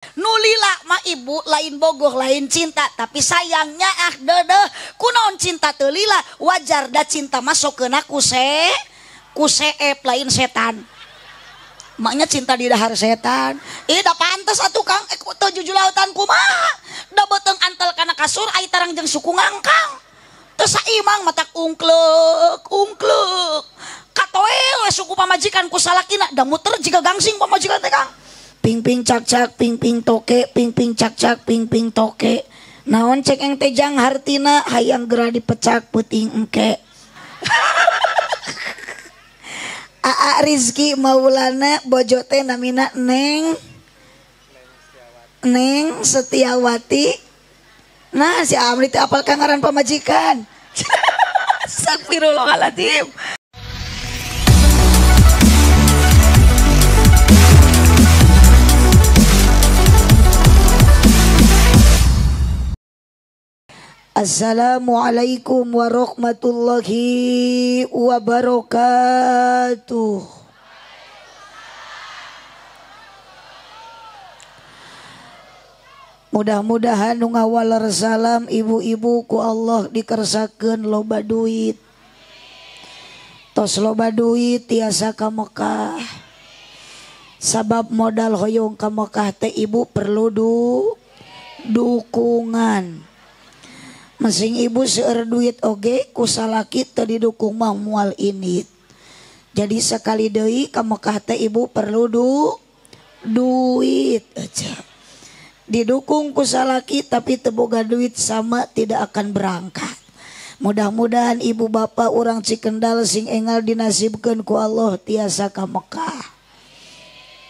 Nulila mah ibu lain bogoh lain cinta tapi sayangnya ah dedeh kunaon cinta teu lila wajar da cinta masuk keuna ku seep lain setan. Maknya cinta di dahar setan. Ih da pantes atuh Kang teu jujulautan kumaha. Da beuteung antel kana kasur ai tarang jeung suku ngangkang. Teu saimang matak ungkleuk ungkleuk. Katoel we suku pamajikan ku salakina da muter jiga gangsing pamajikan teh Kang. Ping ping cak cak ping ping toke ping ping cak cak ping ping toke. Naon cek eng teh jang hartina hayang geura dipecak peuting engke. Aa Rizky Maulana bojo teh namina Neng Neng Setiawati. Nah si Amri teh apal ka ngaran pamajikan. Astagfirullahaladzim. Assalamualaikum warahmatullahi wabarakatuh. Mudah-mudahan nu ngawaler salam ibu-ibu ku Allah dikersakeun loba duit. Tos loba duit tiasa ka Mekah. Sabab modal hoyong ka Mekah teh ibu perlu dukungan. Masing ibu seueur duit oge ku salaki teu didukung mah moal indit. Jadi sekali deui ka Mekah teh ibu perlu duit aja. Didukung ku salaki tapi teu boga duit sama tidak akan berangkat. Mudah-mudahan ibu bapak urang Cikendal sing engal dinasibkeun ku Allah tiasa ka Mekah.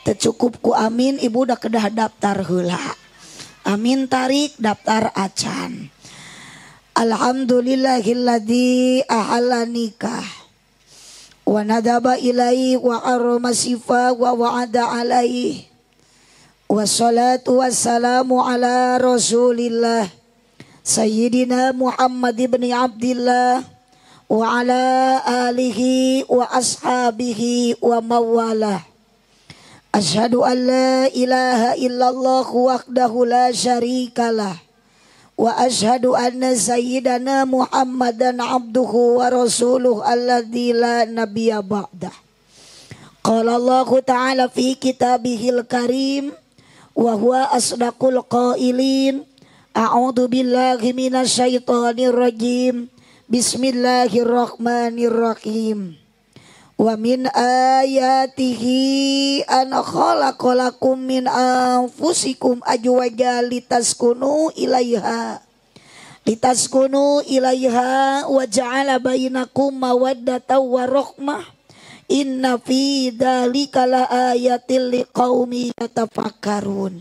Teu cukup ku amin ibu da kedah daftar heula. Amin tarik daftar acan. Alhamdulillahilladzi ahalla nikah wa nadaba ilaihi wa arama sifa wa wa'ada alaihi wassalatu wassalamu ala rasulillah sayyidina Muhammad ibn Abdillah wa ala alihi wa ashabihi wa mawalah. Asyhadu an la ilaha illallah wahdahu la syarikalah wa asyhadu anna sayyidana Muhammadan abduhu wa rasuluh alladzi la nabiyya ba'dah. Qala Allahu ta'ala fi kitabihil karim wa huwa asdaqul qailin. A'udzu billahi minasyaitonir rajim. Bismillahirrahmanirrahim. Wa min ayatihi an khalaqalakum min anfusikum azwaja litaskunu ilaiha wa ja'ala bainakum mawaddatan wa rahmah. Inna fi dzalika laayatil liqaumin yatafakkarun.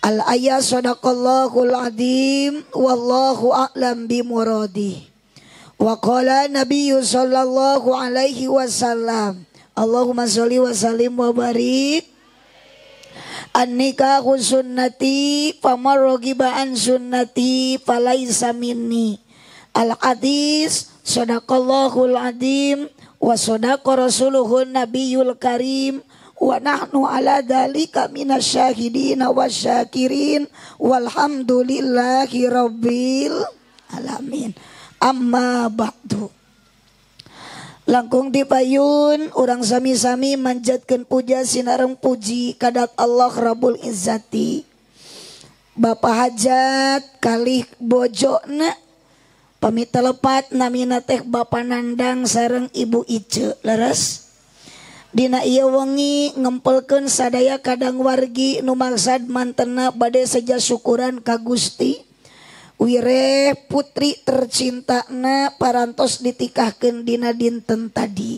Al ayat sadaqallahul azim wallahu a'lam bimuradih. Wa qala nabiyyu sallallahu alaihi wasallam Allahumma sholli wa sallim wa barik. An-nikahu sunnati faman raghiba an sunnati falaisa minni. Al hadis sadaqallahul azim wa sadaqa rasuluhun nabiyul karim wa nahnu ala dzalika minasyahidin wasyakirin walhamdulillahi rabbil alamin. Amma ba'du. Langkung dipayun urang sami-sami manjatkeun puja sinareng puji kadat Allah Rabbul Izzati. Bapak hajat kalih bojona pamit telepat namina teh Bapak Nandang sareng Ibu Ice leres. Dina ieu wengi ngempelkeun sadaya kadang wargi nu maksad mantena bade seja syukuran ka Gusti. Wire putri tercintana parantos ditikahkeun dina dinten tadi.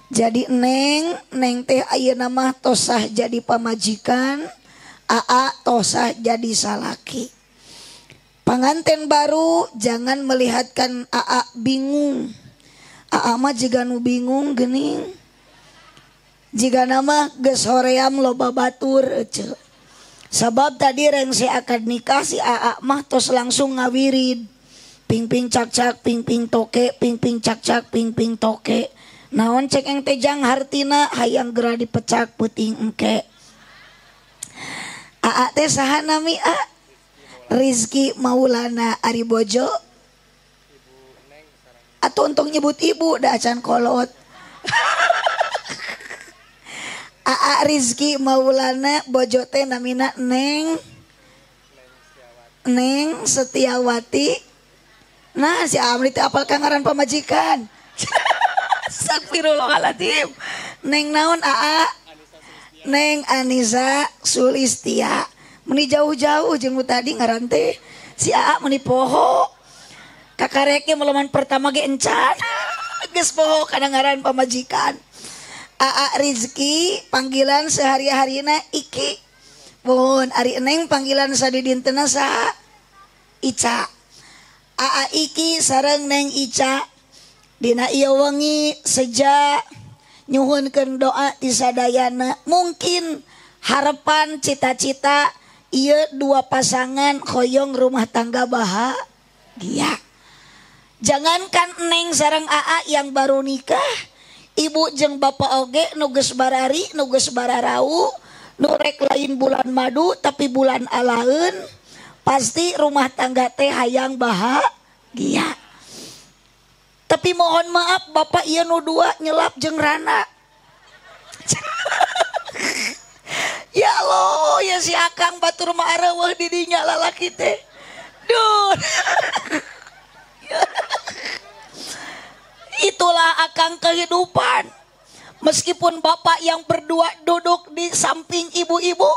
Jadi neng, neng teh ayeuna mah tosah jadi pamajikan, aa tosah jadi salaki. Panganten baru jangan melihatkan aa bingung. Aa mah jiga nu bingung geuning. Jiga nama geus hoream loba batur ece. Sabab tadi rengse akad nikah si aa mah tos langsung ngawirid. Ping ping cak cak ping ping toke ping ping cak cak ping ping toke. Naon cek eng teh jang hartina hayang geura dipecak peuting engke. Aa Aa teh saha nami A? Rizky Maulana. Ari bojo? Atau untung nyebut ibu da acan kolot. Aa Rizky Maulana bojo teh namina Neng Neng Setiawati. Nah si Amri teh apal ka ngaran pamajikan. Astagfirullahaladzim. Neng naon Aa? Neng Anissa Sulistia. Meni jauh-jauh jeung tadi ngaran teh si Aa meni poho. Kakareke meleman pertama ge encan. Geus poho kana ngaran pamajikan. Aa Rizky panggilan sehari-harina Iki. Mohon ari Neng panggilan sadidintena saha? Ica. Aa Iki sareng Neng Ica dina ieu wengi seja nyuhunkeun doa ti sadayana. Mungkin harapan cita-cita ieu dua pasangan hoyong rumah tangga bahagia. Jangankan Neng sareng Aa yang baru nikah, ibu jeung bapak oge nu geus barari, nu geus bararau, nu rek lain bulan madu tapi bulan alaeun, pasti rumah tangga teh hayang bahagia. Tapi mohon maaf bapak ieu nu dua nyelap jeung rana. Ya Allah, ya si akang batur mah areuweuh di dinya lalaki teh. Duh. Itulah akang kehidupan. Meskipun bapak yang berdua duduk di samping ibu-ibu,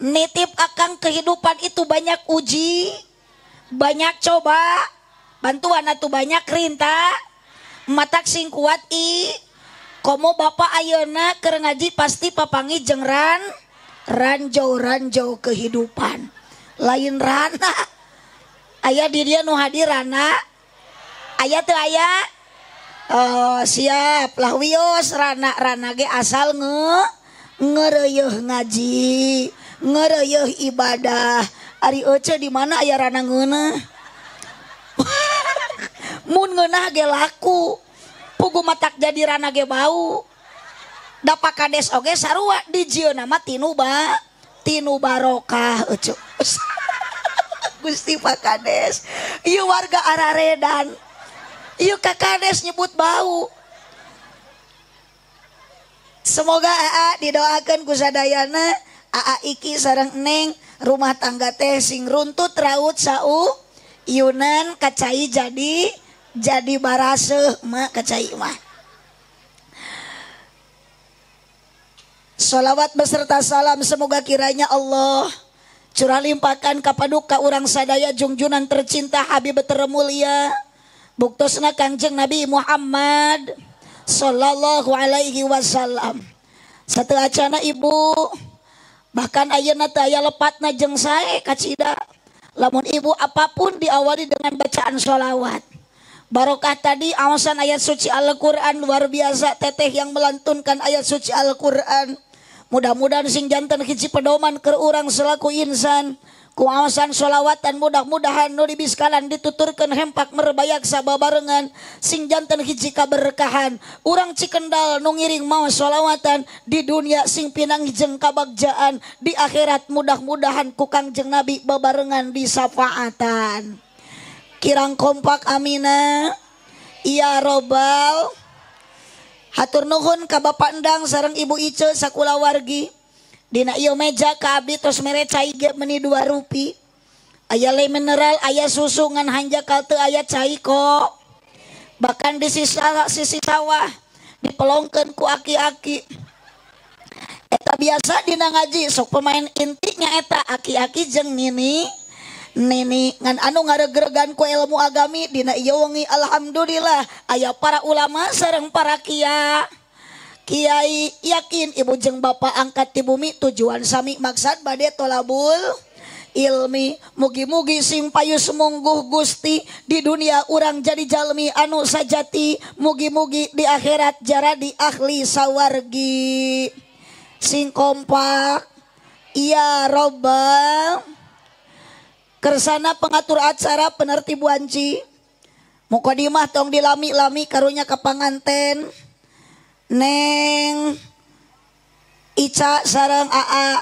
nitip akang kehidupan itu banyak uji, banyak coba, bantuan atau banyak rinta, matak sing kuat i. Komo bapak ayeuna keur ngaji pasti papangi jeung ranjau-ranjau kehidupan. Lain rana. Aya di dia nu hadir rana. Aya teu aya? Oh, siap lah wios rana-rana ge asal ngereuyeih ngaji, ngereuyeih ibadah. Ari euceu di mana aya rana ngeunah? Mun ngeunah ge laku. Pugu matak jadi rana ge bau. Da Pak Kades oge sarua dijieunna mah tinu barokah euceu. Gusti Pak Kades, ieu warga araredan. Ieu Kak Kades nyebut bau. Semoga Aa didoakan ku sadayana, Aa Iki sareng Neng rumah tangga teh sing runtut raut sau iunan kacai jadi baraseuh mah kacai mah. Sholawat beserta salam semoga kiranya Allah curah limpahkan kapaduka urang sadaya jungjunan tercinta Habib termulia buktosna Kangjeng Nabi Muhammad sallallahu alaihi wasallam. Satu acana ibu bahkan ayeuna teh aya lepatna jeung sae kacida. Lamun ibu apapun diawali dengan bacaan sholawat. Barokah tadi awasan ayat suci Al-Qur'an luar biasa, teteh yang melantunkan ayat suci Al-Qur'an. Mudah-mudahan sing janten hiji pedoman keur urang selaku insan. Ku awasan sholawatan mudah-mudahan nu dibiskalan dituturkeun hempak merbayak sababarengan sing janten hiji kaberkahan. Urang Cikendal nu ngiring maos sholawatan di dunia sing pinang jeung kabagjaan, di akhirat mudah-mudahan ku Kangjeng Nabi babarengan disafaatan. Kirang kompak amina ya robbal. Hatur nuhun ka Bapak Endang sareng Ibu Ice sakulawargi. Dina ieu meja ka abdi tos mere cai ge meni 2 rupi. Aya le mineral, aya susu ngan hanjakal teu aya cai kok. Bahkan di sisi sawah dipelongkeun ku aki-aki. Eta biasa dina ngaji sok pemain intinya eta aki-aki jeung nini. Nini ngan anu ngaregregan ku ilmu agami dina ieu wengi alhamdulillah aya para ulama sareng para kiai. Kiai yakin ibu jeung bapak angkat di bumi tujuan sami maksad bade tolabul ilmi. Mugi-mugi sing payus mungguh Gusti di dunia urang jadi jalmi anu sajati, mugi-mugi di akhirat jaradi ahli sawargi. Sing kompak ya robbal. Kersana pengatur acara penertib wanci mukadimah tong dilami-lami karunya ka panganten Neng Ica sareng Aa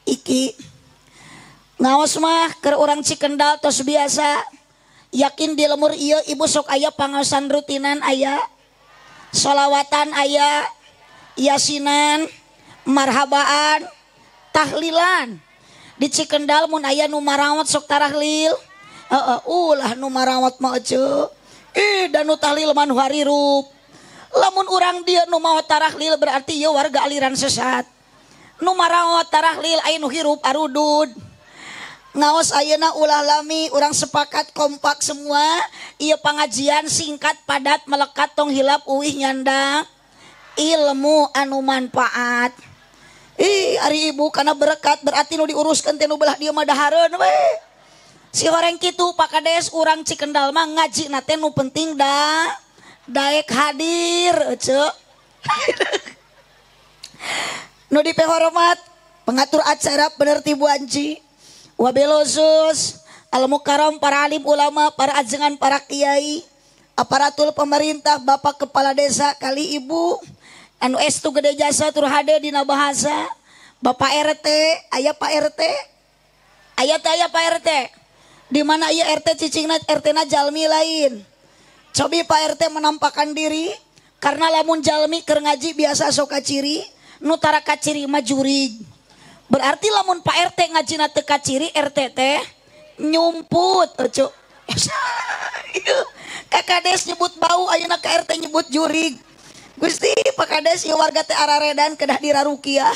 Iki. Ngaos mah keur urang Cikendal tos biasa. Yakin di lemur ieu ibu sok aya pangaosan rutinan aya. Solawatan aya, yasinan, marhabaan, tahlilan. Di Cikendal mun aya nu marawat sok tarahlil. Heeh, ulah nu marawat mah eceu. Ih, dan nu tahlil mah nu harirup. Lamun urang dieu nu maot tarahlil berarti ieu warga aliran sesat. Nu marawat tarahlil aya nu hirup arudud. Ngaos ayeuna ulah lami urang sepakat kompak semua. Ieu pangajian singkat padat melekat tong hilap uih nyanda ilmu anu manfaat. Ih, ari ibu kana berkat berarti nu diuruskeun teh nu belah dieu mah dahareun we. Si horeng kitu Pak Kades urang Cikendal mah ngajina teh nu penting da daek hadir eceu. Nu dipehormat pengatur acara penertib wanci wabil khusus al mukarram para alim ulama, para ajengan, para kiai, aparatur pemerintah, bapak kepala desa kali ibu anu estu gede jasa tur hade dina bahasa, bapak RT, aya Pak RT, aya teh aya Pak RT. Di mana ieu RT cicingna RT na jalmi lain. Cobi Pak RT menampakkan diri karena lamun jalmi keur ngaji biasa sok kaciri, nu tara kaciri mah jurig. Berarti lamun Pak RT ngajina teu kaciri RT teh nyumput eceu. Kakades nyebut bau ayeuna ka RT nyebut jurig. Gusti Pak Kades ieu warga teh araredan kedah dirarukiah.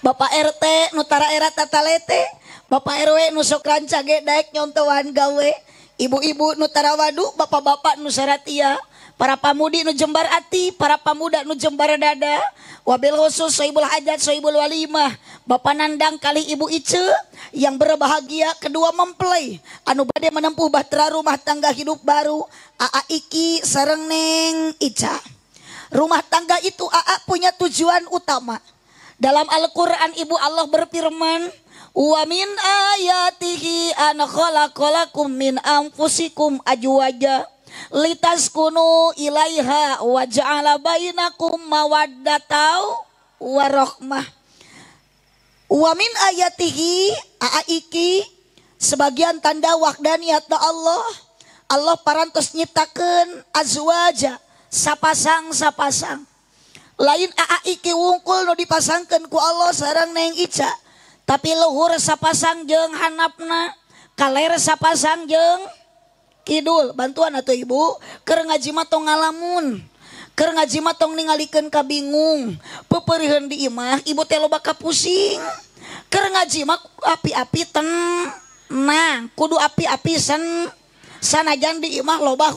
Bapak RT nu tara era tatalete, Bapak RW nu sok rancage daek nyontoan gawe, ibu-ibu nu tara wadu, bapak-bapak nu saratia, para pamudi nu jembar ati, para pamuda nu jembar dada, wabil khusus sohibul hajat, sohibul walimah, Bapak Nandang kali Ibu Ice yang berbahagia kedua mempelai anu bade menempuh bahtera rumah tangga hidup baru, Aa Iki sareng Neng Ica. Rumah tangga itu Aa punya tujuan utama. Dalam Al-Quran ibu Allah berfirman, wa min ayatihi an khalaqalakum min anfusikum ajwaja litaskunu ilaiha wa ja'ala bainakum mawaddatan warahmah. Wa min ayatihi Aa Iki sebagian tanda wahdaniyat Allah, Allah parantos nyiptakeun azwaja sapasang-sapasang. Lain Aa Iki wungkul nu dipasangkeun ku Allah sareng Neng Ica, tapi luhur sapasang jeung hanapna, kaler sapasang jeung kidul. Bantuan atuh ibu, keur ngaji mah tong ngalamun, keur ngaji mah tong ningalikeun ka bingung, peupeuriheun di imah ibu teh loba kapusing. Keur ngaji mah api-api tenang, kudu api-api sen sanajan di imah loba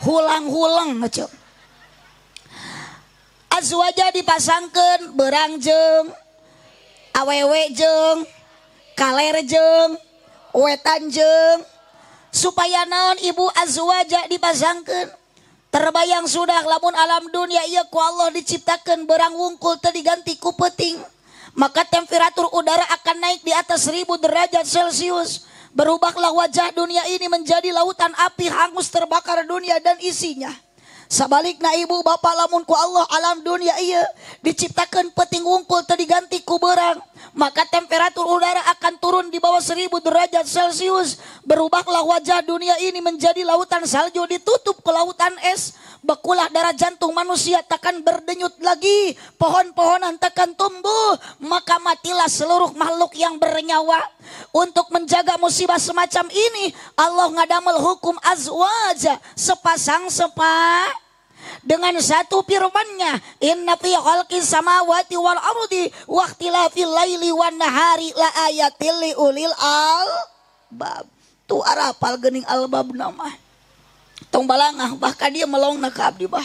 hulang-hulang eceu. Azwaja dipasangkeun berang jeung awewe jeung kaler jeung wetan jeung supaya naon ibu azwaja dipasangkeun. Terbayang sudah lamun alam dunia ieu ku Allah diciptakeun berang wungkul teu diganti ku peuting, maka temperatur udara akan naik di atas 1000 derajat Celcius. Berubahlah wajah dunia ini menjadi lautan api, hangus terbakar dunia dan isinya. Sabalikna ibu bapak lamun ku Allah alam dunia ieu diciptakeun peuting wungkul teu diganti ku beurang, maka temperatur udara akan turun di bawah 1000 derajat Celcius. Berubahlah wajah dunia ini menjadi lautan salju, ditutup ke lautan es. Bekulah darah jantung manusia takkan berdenyut lagi, pohon-pohonan takkan tumbuh, maka matilah seluruh makhluk yang bernyawa. Untuk menjaga musibah semacam ini, Allah ngadamel hukum azwaja, sepasang sepa dengan satu firman-Nya, inna fi khalqis samawati wal ardi wa ikhtilafil laili wan nahari la ayatil li ulil albab. Tu arapal geuning albab nama. Tong balangah bahkan dia melongna ka abdi bah.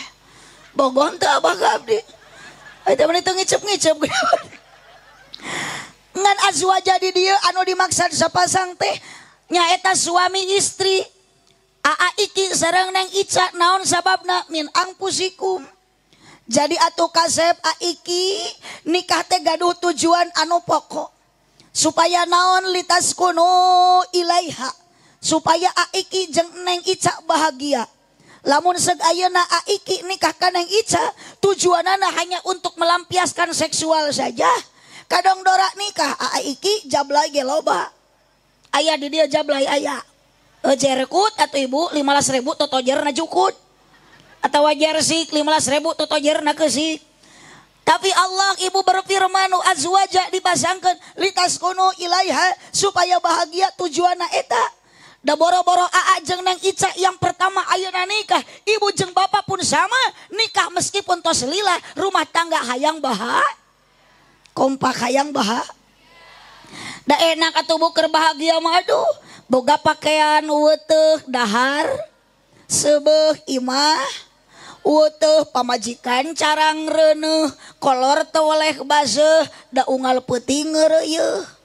Bogoh teu abah ka abdi. Eta mah teu ngicep-ngicep. Ngan azwaja di dieu anu dimaksud sapasang teh nyaeta suami istri. Aa Iki sareng Neng Ica naon sababna min angpusikum. Jadi atuh kasep A Iki nikah teh gaduh tujuan anu pokok supaya naon litaskunu ilaiha, supaya A Iki jeung Neng Ica bahagia. Lamun seg ayeuna A Iki nikah ka Neng Ica tujuanana hanya untuk melampiaskan seksual saja. Kadang dora nikah aa iki jablay ge loba. Aya di dia jablay aya. Jerkut atau ibu 15.000 totojerna jukut. Atawa jersik 15.000 totojerna keusik. Tapi Allah ibu berfirman azwaja dipasangkeun litaskunu ilaiha supaya bahagia tujuanna eta. Da boro-boro aa jeung Neng Ica yang pertama ayeuna nikah, ibu jeung bapak pun sama nikah meskipun tos lila rumah tangga hayang baha kompak hayang baha. Da enak atuh bu keur bahagia mah aduh boga pakaian weteuh dahar seubeuh imah weteuh pamajikan carang reuneuh kolor teu weleh baseuh da unggal peuting ngeureuyeuh.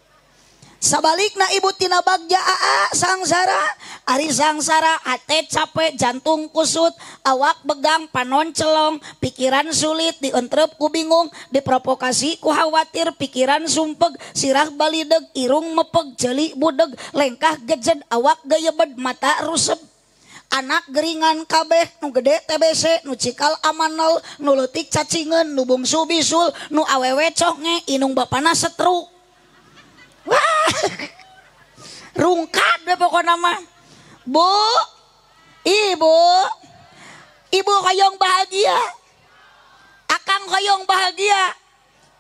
Sabalikna ibu tina bagja aa sangsara, ari sangsara hate capek, jantung kusut, awak begang, panon celong, pikiran sulit, dientrep ku bingung, diprovokasi ku khawatir, pikiran sumpeg, sirah balideg, irung mepeg, jeli budeg, lengkah gejed, awak geyebed, mata rusep. Anak geringan kabeh, nu gede TBC, nu cikal amanol, nu leutik cacingeun, nu bungsu bisul, nu awewe conge, inung bapana setruk. Wah, rungkad deh pokoknya mah. Bu, ibu, ibu hoyong bahagia, akang hoyong bahagia.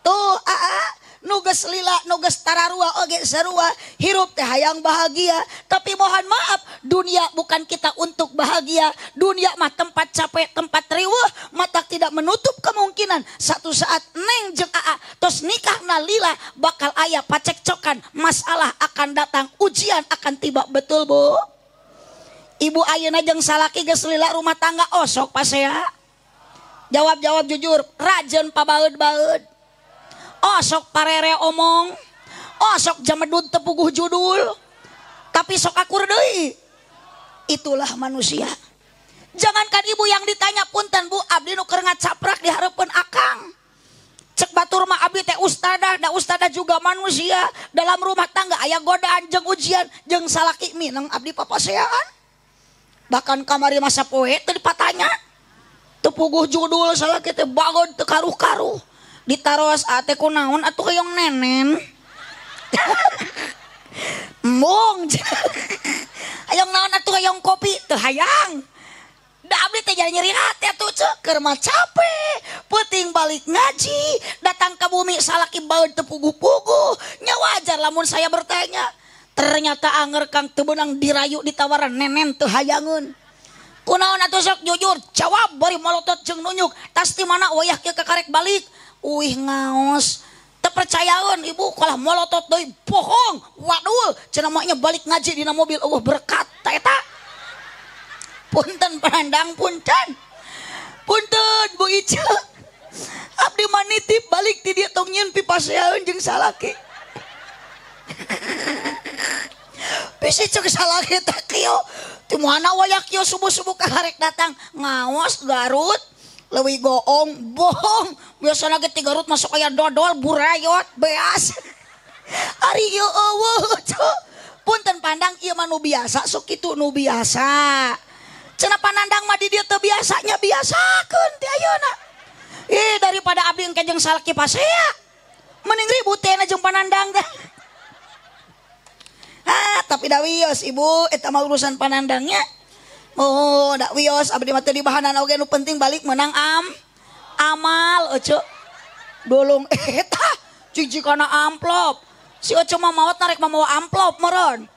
Tuh, aa, nuges lila, nuges tararua, oge sarua, hirup teh hayang bahagia. Tapi mohon maaf, dunia bukan kita untuk bahagia. Dunia mah tempat capek, tempat riweuh. Mata tidak menutup kemungkinan satu saat neng jeung aa tos nikah na lila bakal aya pacekcokan, masalah akan datang, ujian akan tiba. Betul bu? Ibu ayeuna jeung salaki geus lila rumah tangga osok pasea. Jawab-jawab jujur, rajeun pabaeud-baeud. Osok parere omong, osok jamedud tepuguh judul, tapi sok akur deui. Itulah manusia. Jangankan ibu yang ditanya, punten bu, abdi nu keur ngacaprak di hareupeun akang. Cek batur mah abdi teh ustadah, da ustadah juga manusia. Dalam rumah tangga aya godaan jeung ujian, jeung salaki mineng abdi papasean. Bahkan kamari masa poe teu dipatanya. Tepuguh judul salaki teh bagon teu karuh-karuh. Ditaros ate kunaon atuh hoyong nenen. Embung. Hayang naon atuh hoyong kopi teu hayang. Da abdi teh jadi nyeri hati atuh ceuk keur mah capek, peuting balik ngaji, datang ke bumi salaki baeud teu puguh-puguh. Nya wajar lamun saya bertanya. Ternyata anger kang teu beunang dirayu ditawaran nenen teu hayangeun. Kunaon atuh sok jujur, jawab bari molotot jeung nunjuk. Tas di mana wayah kieu kakarek balik. Uih ngaos, terpercayaun ibu kalah molotot deui bohong, wadul, cenah maknya balik ngaji dina mobil eueuh berkat ta eta. Punten pandang punten. Punten Bu Ica. Abdi mah nitip balik ti dieu tong nyieun pipaseaeun jeung salaki. Bisi cek salaki teh kieu, ti mana wayah kieu subuh-subuh kaharek datang ngaos Garut. Leuwih goong, bohong. Biasana ge ti Garut masuk aya dodol, burayot, beas. Ari ieu eueuh ceu. Punten pandang ieu mah nu biasa, sok kitu nu biasa. Cenah panandang mah di dieu teu biasanya biasakeun ti ayeuna. Ih daripada abdi engke jeung salaki pasea. Mending ribut teh jeung panandang teh. Ah, tapi da wios ibu eta mah urusan panandangnya. Oh, dak wios abdi mah teu dibahanan oge nu penting balik menang amal ece. Dolong eta cicik kana amplop. Si ece mah maot narek mah mawa amplop meureun.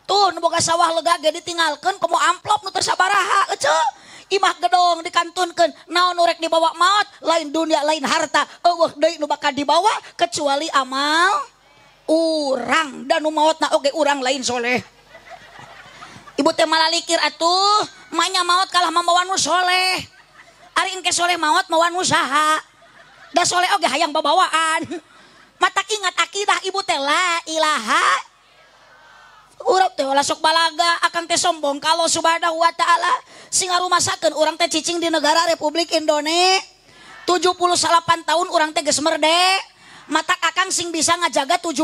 Tuh nu boga sawah lega ge ditinggalkeun komo amplop nu teu sabaraha ece. Imah gedong dikantunkeun naon nu rek dibawa maot lain dunia lain harta eueuh deui nu bakal dibawa kecuali amal urang dan nu maotna oge urang lain soleh. Ibu teh malalikir atuh, manya maot kalah mamawa nu soleh. Ari engke soleh maot mawa nu saha. Da soleh oge hayang babawaan. Matak ingat akidah ibu teh la ilaha. Urang teh ulah sok balaga, akang teh sombong kalau subhanahu wa ta'ala. Sing ngarumasakeun urang teh cicing di negara Republik Indonesia. 78 tahun urang teh geus merdeka. Matak akang sing bisa ngajaga 17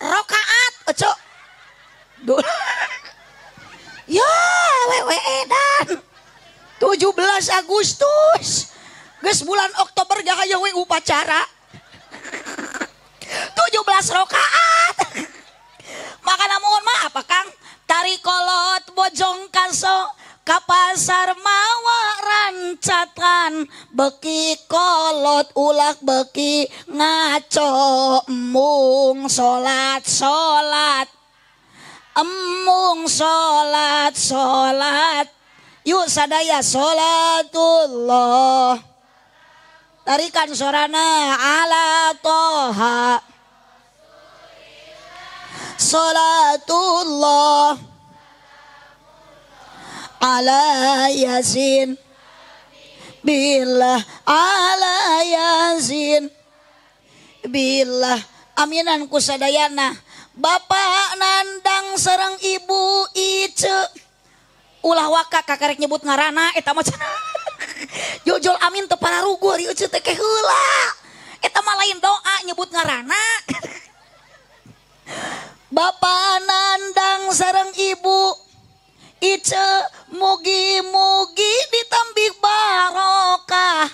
rakaat ece. Ya, wewe edan. 17 Agustus. Geus bulan Oktober gak aya we upacara. 17 rakaat. Makana mohon maaf Kang, tari kolot bojong kaso ka pasar mawa rancatan beki kolot ulah beki ngaco mung salat salat emung salat salat yuk sadaya salatullah tarikan sorana ala toha salatullah ala yasin billah ala yasin billah aminan kusadayana bapak nandang sareng ibu ice ulah waka kakarek nyebut ngarana eta mah jojol amin teu pararuguh ari ece teh heula eta mah lain doa nyebut ngarana. Bapak nandang sareng ibu ice mugi-mugi ditambih barokah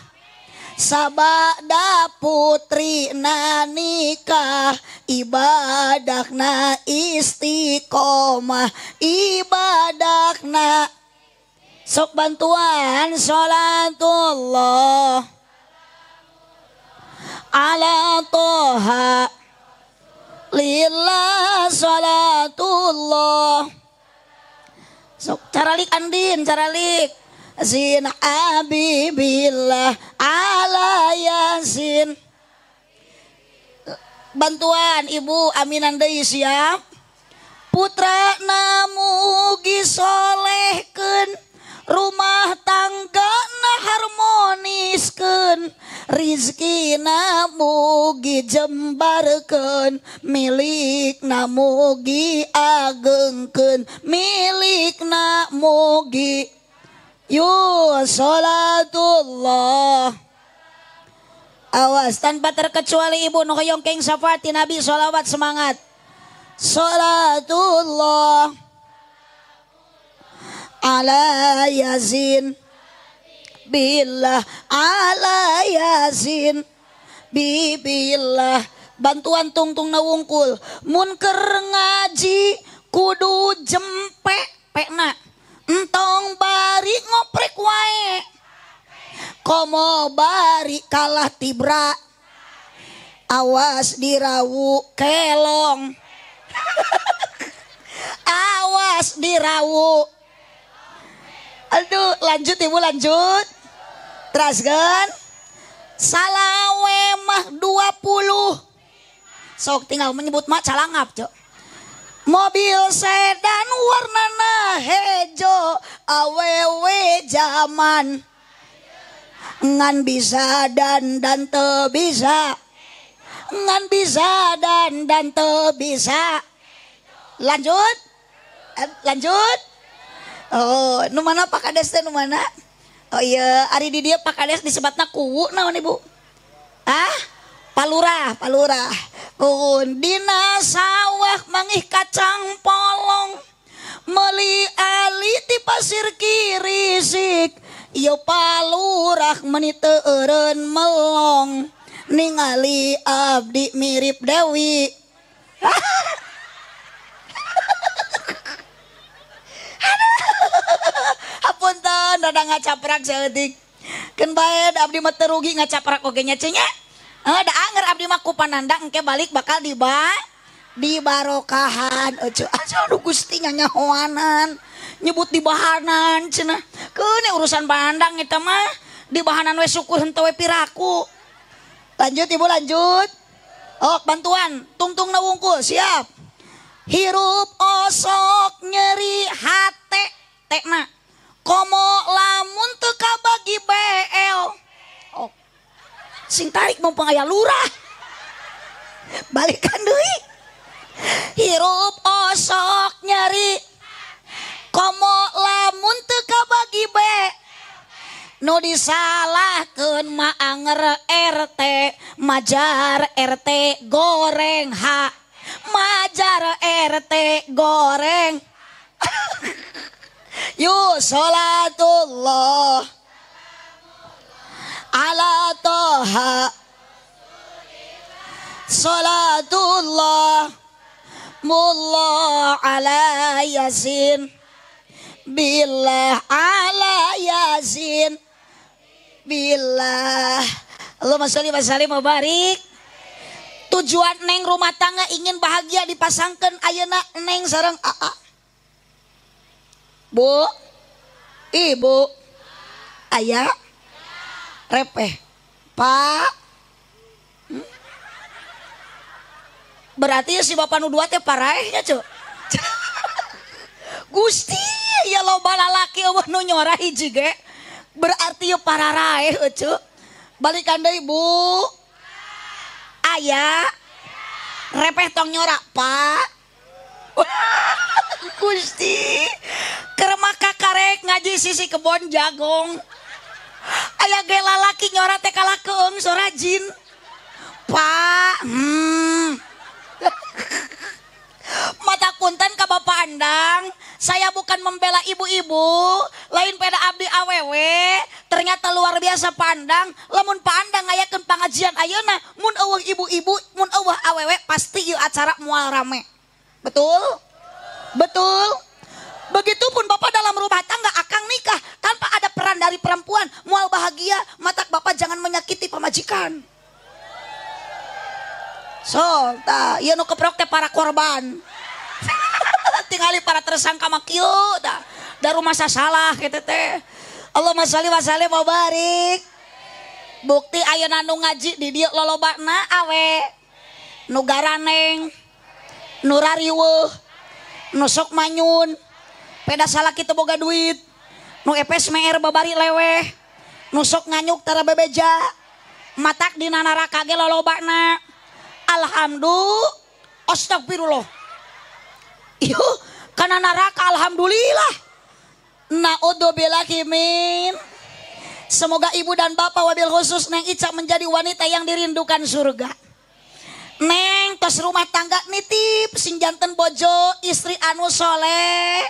sabada putri na nikah ibadahna istiqomah ibadahna sok bantuan salatullah ala toha lillah salatullah sok caralik andin caralik zin abibillah ala yasin bantuan ibu aminan deui siap putra namugi solehkeun rumah tangga na harmoniskeun rizkina mugi jembarkeun milikna mugi agengkeun milikna mugi yu salatullah. Awas tanpa terkecuali ibu nu hoyong keng syafaati Nabi sholawat semangat salatullah ala yasin billah ala yasin bibillah bantuan tungtung nawungkul mun keur ngaji kudu jempe pekna entong bari ngoprek wae komo bari kalah tibra awas dirawu kelong awas dirawu. Aduh lanjut ibu lanjut teraskan salawe mah 20 sok tinggal menyebut mak calangap cok mobil sedan warnana hejo awewe zaman ngan bisa dan te bisa ngan bisa dan te bisa lanjut lanjut. Oh nu mana Pak Kades teh nu mana? Oh iya ari di dieu Pak Kades disebatna kuwu naon ibu? Ah palurah palurah kun dina sawah mangih kacang polong meuli ali ti pasir kirisik ieu palurah meuni teu eureun melong ningali abdi mirip Dewi. Hapunten rada ngacaprak saeutik keun bae da abdi mah teu rugi ngacaprak oge nya cenah. Da anger abdi mah ku pananda engke balik bakal dibarokahan. Eueuh aduh Gusti nyanyahoanan nyebut dibahanan cenah. Keun urusan pandang eta mah dibahanan we syukur henteu we piraku. Lanjut ibu lanjut. Oh bantuan tungtungna wungkul siap. Hirup osok nyeri hate tekna komo lamun teu kabagi BL. Oh. Sing tarik mumpung aya lurah. Balikan deui. Hirup osok nyeri komo lamun teu kabagi B. Nu disalahkeun mah anger RT, majar RT goreng H. Majar RT goreng. Yu salatullah ala toha Salatullah mullah ala yasin billah ala yasin billah. Allahumma sholli wa sallim wa barik. Tujuan neng rumah tangga ingin bahagia dipasangkan ayeuna neng sareng aa. Bu, ibu, ayah, repeh, pak. Berarti si bapak nu dua teh paraehnya cuk. Gusti ya loba lalaki eueuh nu nyora hiji ge. Berarti ya pararaeh cuk. Balikan deui bu. Ayah, repeh tong nyora pak. Gusti keur maka karek ngaji sisi kebon jagong. Aya ge lalaki nyora teh kalah keung sora jin. Pak, Mata punten ka Bapak Andang, saya bukan membela ibu-ibu, lain pada abdi awewe, ternyata luar biasa pandang, lamun Pak Andang ngayakeun pangajian ayeuna, mun eueuh ibu-ibu, mun eueuh awewe pasti ieu acara moal rame. Betul? Betul? Begitupun Bapak dalam rumah tangga akang nikah tanpa ada peran dari perempuan, moal bahagia, matak Bapak jangan menyakiti pamajikan. So, tah ieu nu keprok teh para korban. Tingali para tersangka mah kieu tah. Da rumah salah kitu teh. Allahumma sholli wa sallim wa barik. Bukti ayeuna nu ngaji di dieu lolobana awe. Nu garaneng, nu rariweuh, nu sok manyun, peda salaki teu boga duit, nu epes meer babari leweh, nu sok nganyuk tara bebeja, matak dina neraka ge lolobana. Alhamdulillah, astagfirullah. Iuh, kana neraka alhamdulillah. Naudzubillahi min. Semoga ibu dan bapak wabil khusus Neng Ica menjadi wanita yang dirindukan surga. Neng tos rumah tangga nitip sing janten bojo istri anu soleh.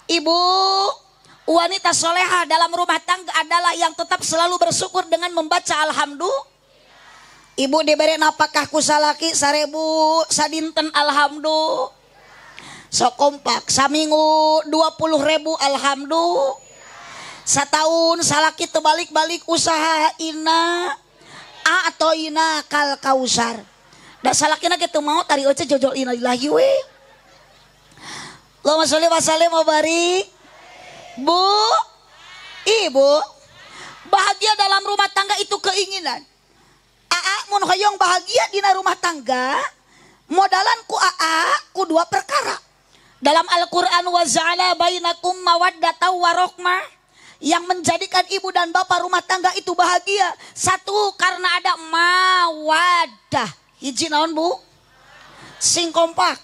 Ibu, wanita soleha dalam rumah tangga adalah yang tetap selalu bersyukur dengan membaca alhamdulillah. Ibu diberi napakah ku salaki 1000 sadinten alhamdulillah. Sok kompak saminggu 20.000 alhamdulillah. Satahun salaki terbalik-balik usaha ina atau ina kal kausar. Da salakina kitu mau tari oce jojol ina lillahi we. Allahumma sholli wa sallim wa barik. Bu, ibu, bahagia dalam rumah tangga itu keinginan. Aa mun hoyong bahagia dina rumah tangga, modalan ku aa ku dua perkara. Dalam Al-Qur'an wa ja'ala bainakum mawaddatan warahmah, yang menjadikan ibu dan bapak rumah tangga itu bahagia. Satu, karena ada mawaddah. Hiji naon bu? Sing kompak.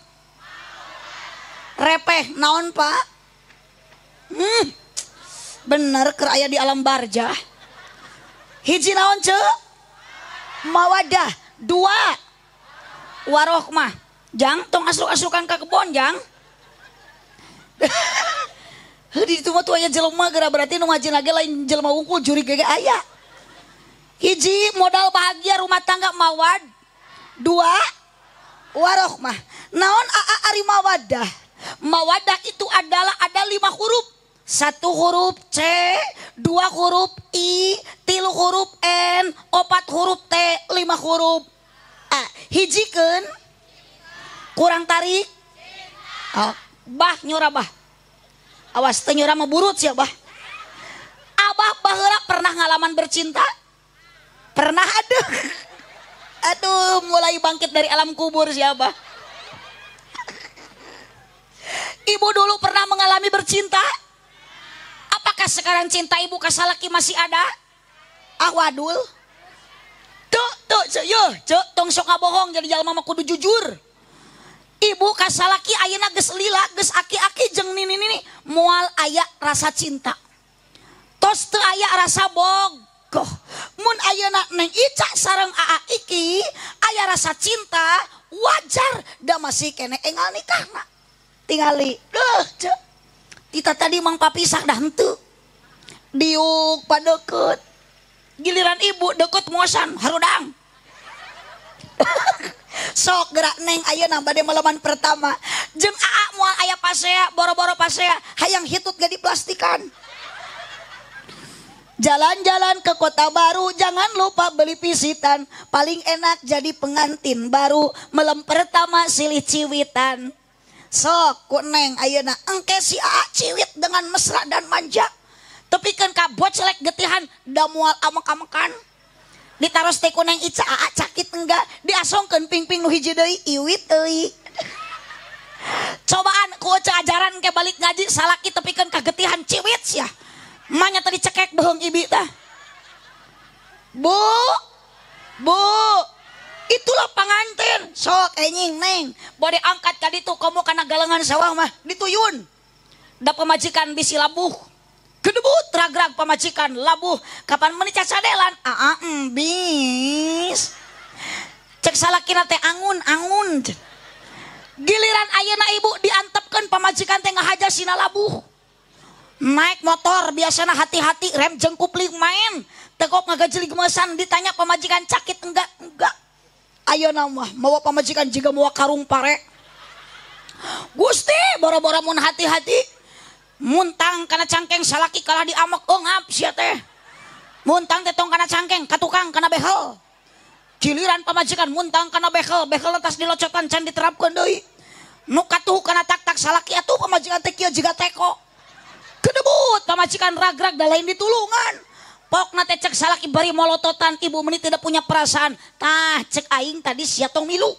Repeh naon pak? Bener keur aya di alam barjah. Hiji naon ceu? Mawadah. Dua, warohmah. Jang tong asruk-asrukan ka kebon jang. Di itu mah tuh aya jelema geura berarti nu ngajin lagi lain jelema wungkul juri ge aya. Hiji modal bahagia rumah tangga mawad. Dua, warohmah. Naon aa ari mawadah? Mawadah itu adalah ada 5 huruf. 1 huruf C, 2 huruf I, 3 huruf N, 4 huruf T, 5 huruf A. Hijikeun kurang tarik. Oh, bah nyora bah. Awas teu nyora mah burut sia bah. Abah baheula pernah ngalaman bercinta? Pernah aduh. Aduh, mulai bangkit dari alam kubur siapa? Ibu dulu pernah mengalami bercinta? Apakah sekarang cinta ibu ke salaki masih ada? Ah wadul. Tuh, tuh, cek, yo, cek, tong sok ngabohong jadi jalma mah kudu jujur. Ibu ka salaki ayeuna geus lila, geus aki-aki jeung nini-nini, moal aya rasa cinta. Tos teu aya rasa bogoh. Mun ayeuna Neng Ica sareng Aa Iki aya rasa cinta, wajar da masih kene enggal nikahna. Tingali, deuh cek. Kita tadi mang papisak dah henteu. Diuk padeukeut. Giliran ibu deket mosan harudang. Sok gerak neng ayeuna bade meleman pertama. Jeung aa moal aya pasea, boro-boro pasea, hayang hitut ge diplastikan. Jalan-jalan ke kota baru, jangan lupa beli pisitan. Paling enak jadi pengantin baru, melem pertama silih ciwitan. Sok ku neng ayeuna engke si aa ciwit dengan mesra dan manja. Tepikeun ka boclek getihan da moal amek-amekan. Ditaros teh ku neng Ica aa cakit enggak, diasongkeun pingping nu hiji deui iwit euy. Cobaan ku Oce ajaran ke balik ngaji salaki tepikeun ka getihan ciwit sia. Manya tadi cekek bohong ibi tah. Bu, bu, itulah pangantin. Sok enjing neng, bade angkat ka ditu komo kana galengan sawah mah dituyun. Da pamajikan bisi labuh. Gedebut ragrag pamajikan labuh. Kapan meuni cacadelan? Aa bis. Cek salakina teh angun-angun. Giliran ayeuna ibu diantepkeun pamajikan teh ngahaja sina labuh. Naik motor biasana hati-hati rem jengkupling main tekop ngagajeli gemesan ditanya pamajikan cakit enggak enggak. Ayeuna mah mawa pamajikan jiga mawa karung pare. Gusti boro-boro mun hati-hati muntang kana cangkeng salaki kalah diamok eungap sia teh. Muntang teh tong kana cangkeng ka tukang kana behel. Giliran pamajikan muntang kana behel, behel tas dilocotan can diterapkeun deui. Nu katuh kana tak-tak salaki atuh pamajikan teh kieu jiga teko. Kedebut pamajikan ragrag da lain ditulungan. Pokna teh cek salaki bari molototan ibu meni tidak punya perasaan. Tah cek aing tadi sia tong milu.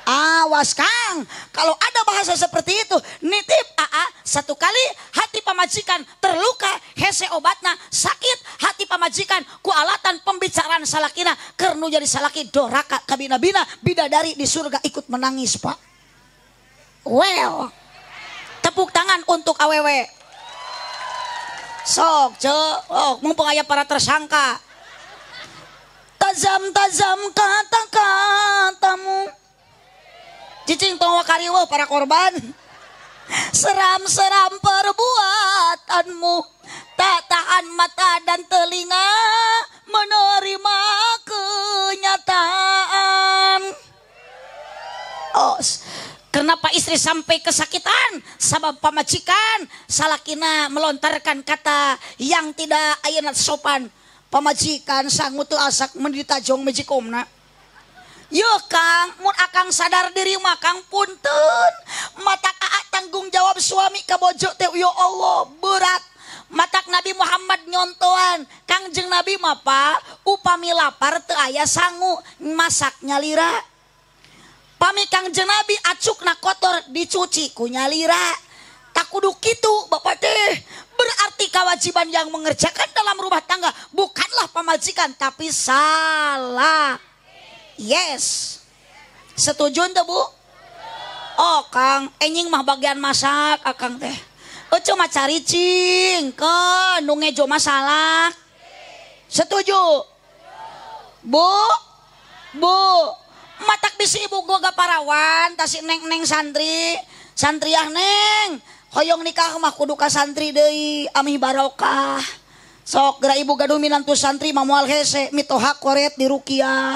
Awas Kang, kalau ada bahasa seperti itu nitip aa satu kali hati pamajikan terluka hese obatna sakit hati pamajikan ku alatan pembicaraan salakina kernu jadi salaki doraka kabina-bina bidadari di surga ikut menangis Pak. Well, tepuk tangan untuk awewe. Sok cek, oh, mumpung aya para tersangka. Tajam-tajam kata-katamu. Cicing tong wakariweuh para korban. Seram-seram perbuatanmu. Tak tahan mata dan telinga menerima kenyataan. Oh, kenapa istri sampai kesakitan? Sabab pamajikan salakina melontarkan kata yang tidak ayeuna sopan. Pamajikan sangu teu asak mun ditajong mejikomna. Yo Kang, mun akang sadar diri mah Kang punten. Matak aa tanggung jawab suami ka bojo teh ya Allah berat. Matak Nabi Muhammad nyontoan, Kangjeng Nabi mah Pak, upami lapar teu aya sangu, masak nyalira. Pami Kangjeng Nabi acukna kotor dicuci ku nyalira. Tak kudu kitu bapak teh. Berarti kewajiban yang mengerjakan dalam rumah tangga bukanlah pamajikan tapi salah. Yes. Setuju ente Bu? Oh Kang, enjing mah bagian masak akang teh. Oce mah cari cing, ke nu ngejo masalah. Setuju? Bu? Bu, matak bisi ibu gua gak parawan, tasik neng-neng santri, santriah neng. Hoyong nikah mah kudu ka santri deui, amih barokah. Sok geura ibu gaduh minantu santri mah moal hese, mitoha koret di rukiah.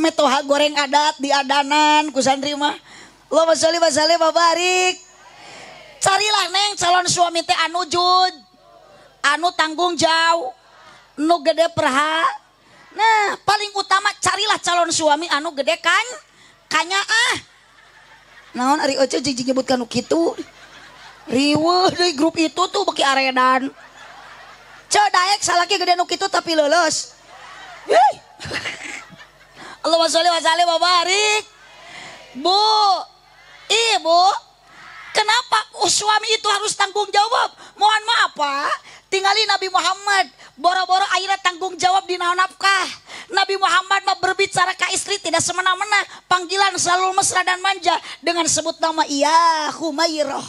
Mitoha goreng adat di adanan ku santri mah. Allahumma sholli wa sallim wa barik. Carilah neng calon suami teh anu jud, anu tanggung jawab, nu gede perha. Nah, paling utama carilah calon suami anu gede kan kanya ah. Naon ari Oce jijik nyebutkan nu kitu. Riweuh deui grup itu tuh beki aredan. Ceu daek salaki gede nu kitu tapi leuleus. Allahumma sholli wa sallim wa barik. Bu, ibu, kenapa suami itu harus tanggung jawab? Mohon maaf Pak, tinggali Nabi Muhammad boro-boro akhirnya tanggung jawab di nafkah. Nabi Muhammad mah berbicara ke istri tidak semena-mena, panggilan selalu mesra dan manja dengan sebut nama ya Humairah.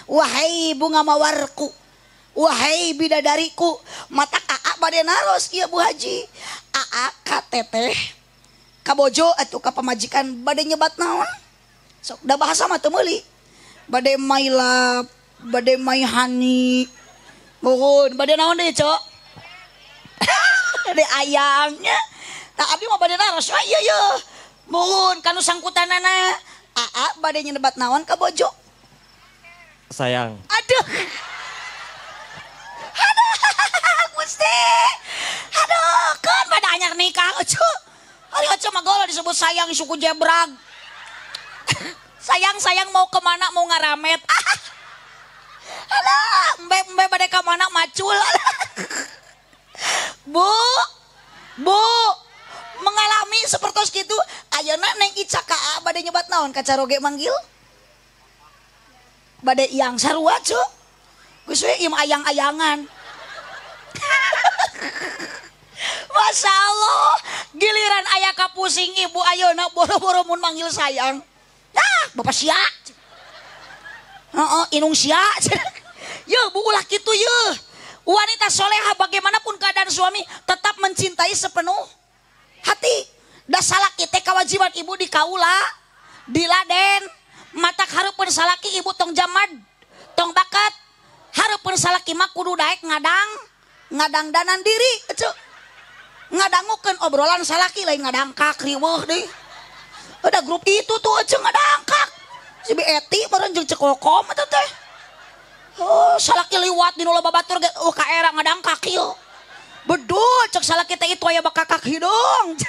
Wahai bunga mawarku, wahai bidadariku. Matak aa bade naros ieu Bu Haji. Aa ka teteh, ka bojo atuh ka pamajikan bade nyebat naon? Sok da bahasa mah teu meuli. Bade my love, bade my honey. Mohon bade naon deui, Cok? Bade ayangnya. Tah abdi mah bade naros we ieu yeuh. Muhun kanu sangkutanana. Aa bade nyebat naon ka bojo? Sayang. Aduh. Aduh, Gusti. Aduh, kan pada anyar nikah eueuh. Hari eueuh mah golo disebut sayang suku jebrag. Sayang-sayang mau kemana mau ngaramet. Alah, embe-embe bade ka mana macul. Bu, bu, mengalami seperti kitu ayeuna Neng Ica ka aa bade nyebat naon ka caroge manggil? Bade yang sarua cu. Geus we ieu ayang-ayangan. Masya Allah, giliran aya kapusing ibu ayeuna boro-boro mun manggil sayang. Nah, bapak sia. Heeh, inung sia. Yeuh, bu ulah kitu yeuh. Wanita soleha bagaimanapun keadaan suami tetap mencintai sepenuh hati. Da salaki teh kewajiban ibu di kaula, di laden, matak hareupeun salaki ibu tong jamad, tong bakat. Hareupeun salaki mah kudu daek ngadang, ngadangdanan diri, eceu. Ngadangukeun obrolan salaki lain ngadangkak riweuh deui. Udah grup itu tuh eceu ngadangkak. Si Bi Eti meureun jeung Cekokom eta teh. Oh, salaki liwat di nu loba batur ge oh ka era ngadangkak ieu. Bedul cek salaki teh itu aya bakakak hidung.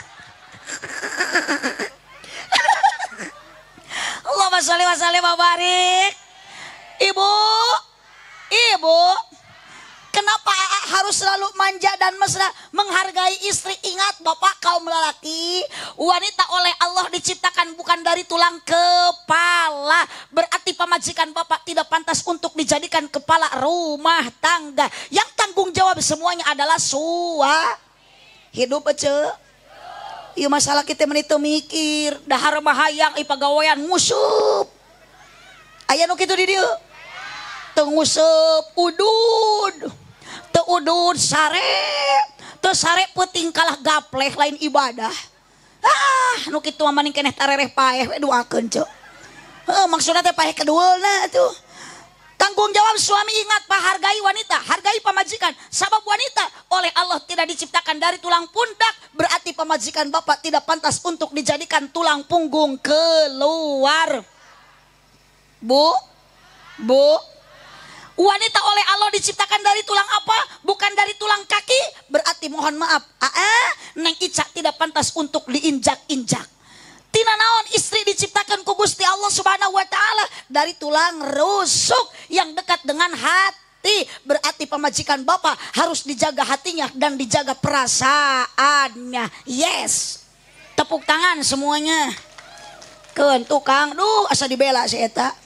Allahumma sholli wa sallim wa barik. Ibu, ibu, kenapa harus selalu manja dan mesra menghargai istri? Ingat bapak kaum lelaki, wanita oleh Allah diciptakan bukan dari tulang kepala. Berarti pamajikan bapak tidak pantas untuk dijadikan kepala rumah tangga. Yang tanggung jawab semuanya adalah suami. Hidup ece. Iya masalah kita menit mikir, dahar bahayang ipagawean ngusup. Aya nu kitu di dieu. Teu ngusup udud. Teu udud sare, teu sare peuting kalah gapleh lain ibadah. Ah, nu kitu mah maning keneh tarereh paeh we doakeun ceu. Heuh, maksudna teh paeh kadueulna atuh. Tanggung jawab suami ingat pak, hargai wanita, hargai pamajikan. Sabab wanita oleh Allah tidak diciptakan dari tulang pundak. Berarti pamajikan bapak tidak pantas untuk dijadikan tulang punggung keluar. Bu, bu, wanita oleh Allah diciptakan dari tulang apa? Bukan dari tulang kaki. Berarti mohon maaf, Neng Ica tidak pantas untuk diinjak-injak. Tina naon istri diciptakan ku Gusti Allah Subhanahu wa taala dari tulang rusuk yang dekat dengan hati. Berarti pamajikan bapak harus dijaga hatinya dan dijaga perasaannya. Yes. Tepuk tangan semuanya. Keun tukang, duh asa dibela si eta.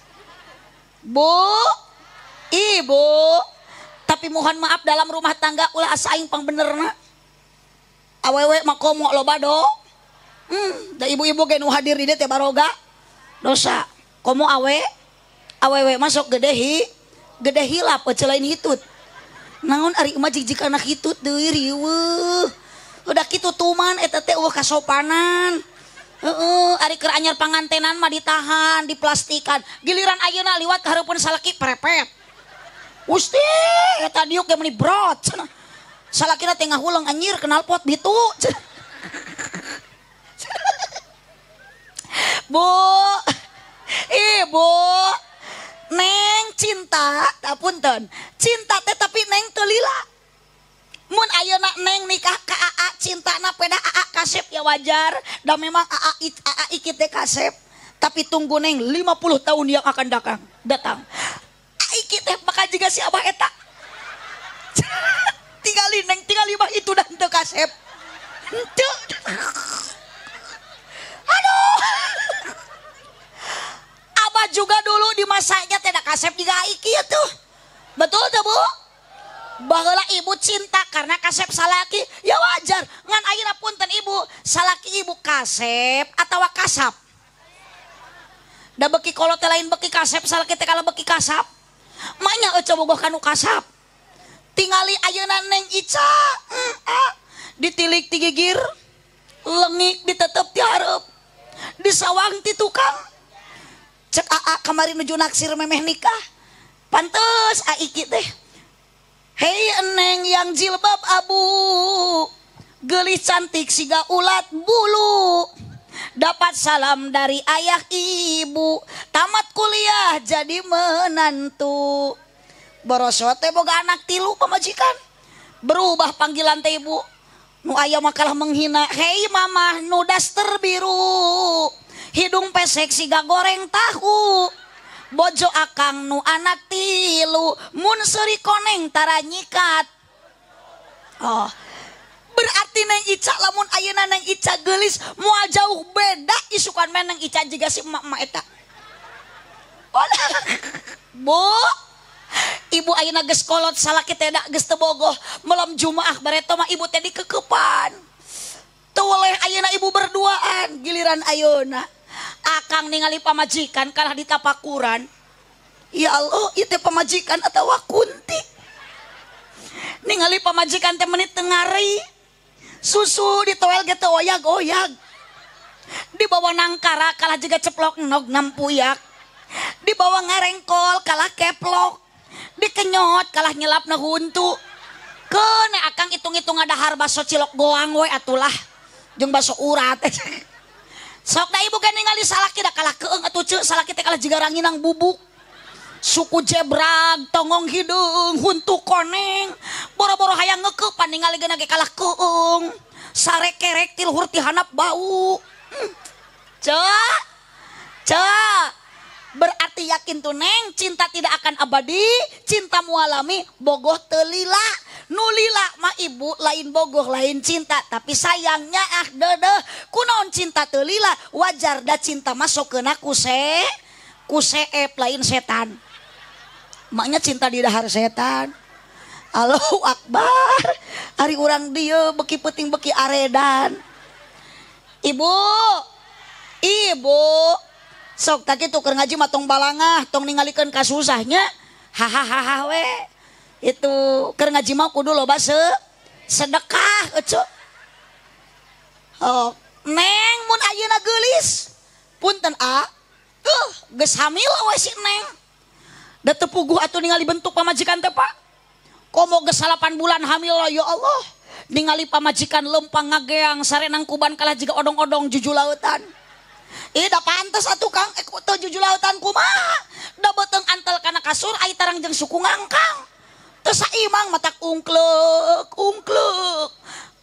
Bu, ibu, tapi mohon maaf dalam rumah tangga ulah asa aing pangbenerna. Awewe mah komo loba do. Da ibu-ibu ge nu hadir di dieu teh baroga dosa. Komo awe, awewe masuk gede hi, gede hilap eueuh lain hitut. Naon ari mah jig-jig anak hitut deui riweuh. Udah kitu tuman eta teh eueuh kasopanan. Heeh, ari keur anyar pangantenan mah ditahan, diplastikan. Giliran ayeuna liwat ka hareupeun salaki prepet. Gusti, eta diuk ge meuni brot cenah. Salakina teh ngahuleng anjir knalpot ditu. Bu, ibu, Neng cinta, apunten, cinta teh tapi Neng teu lila. Mun ayeuna Neng nikah ka aa, cintana peda aa kasep ya wajar, da memang aa aa ikit teh kasep. Tapi tunggu Neng 50 tahun yang akan datang, datang. Iki teh bakal jiga si abah eta. Tinggali Neng, tinggali mah itu dan teu kasep. Henteu. Aduh. Abah juga dulu di masanya tidak kasep juga iki tuh. Betul tuh bu? Baheula ibu cinta karena kasep salaki, ya wajar. Ngan ayeuna punten ibu, salaki ibu kasep atawa kasap. Da beki kolot teh lain beki kasep, salaki teh kalau beki kasap. Manya eueuh bogoh kanu kasap. Tingali ayeuna Neng Ica, ditilik ti gigir, lengik ditetep ti hareup. Disawang ti tukang. Cek aa kamari nuju naksir memeh nikah. Pantes aiki teh. Hei Neng yang jilbab abu, Gelis cantik siga ulat bulu. Dapat salam dari ayah ibu. Tamat kuliah jadi menantu. Borosot teh boga anak tilu pamajikan. Berubah panggilan teh ibu. Nu aya makalah menghina. Hei mamah nu daster biru. Hidung pesek siga goreng tahu. Bojo akang nu anak tilu. Mun seuri koneng tara nyikat. Oh. Berarti Neng Ica lamun ayeuna Neng Ica geulis moal jauh beda isukan mah Neng Ica jiga si emak-emak eta. Bu, ibu ayeuna geus kolot salaki teh da geus teu bogoh malam Jumaah bareto mah ibu teh dikekepan. Teu weleh ayeuna ibu berduaan giliran ayeuna akang ningali pamajikan kalah ditapakuran. Ya Allah, ieu teh pamajikan atawa kunti. Ningali pamajikan teh menit tengari. Susu ditoel ge teu oyag-oyag. Dibawa nangkara kalah jiga ceplok nog nampuyak. Dibawa ngarengkol kalah keplok. Dikenyot kalah nyelapna huntu. Keun akang hitung-hitung ngadahar baso cilok goang we atulah. Jeung baso urat. Sok da ibu ge ningali salaki da kalah keung atuh ceu salaki teh kalah jiga ranginang bubuk. Suku jebrag, tongong hidung, huntu koneng, boro-boro hayang ngekeupan ningali geuna ge kalah keung, sare kerek ti luhur ti handap bau. Cek, cek, berarti yakin tuh Neng, cinta tidak akan abadi, cinta mualami, bogoh teu lila, nu lila mah ibu lain bogoh lain cinta, tapi sayangnya ah dedeh, kunaon cinta teu lila, wajar da cinta masuk keuna ku seep lain setan. Maknya cinta di dahar setan. Allahu Akbar. Ari urang dieu beki peuting beki aredan. Ibu, ibu, sok tak kitu keur ngaji mah tong balangah, tong ningalikeun kasusahnya. Hahaha we. Itu keur ngaji mah kudu loba sedekah eceu. Oh, Neng mun ayeuna geulis. Punten a. Tuh, geus hamil we si Neng. Da teu puguh atuh ningali bentuk pamajikan teh Pak. Komo geus 8 bulan hamil ya Allah. Ningali pamajikan lempang ngageang sarenang kuban kalah jiga odong-odong jujulautan. Ih da pantes atuh Kang, teu jujulautan kumaha? Da beuteung antel kana kasur ai tarang jeung suku ngangkang. Teu saimang matak ungkleuk, ungkleuk.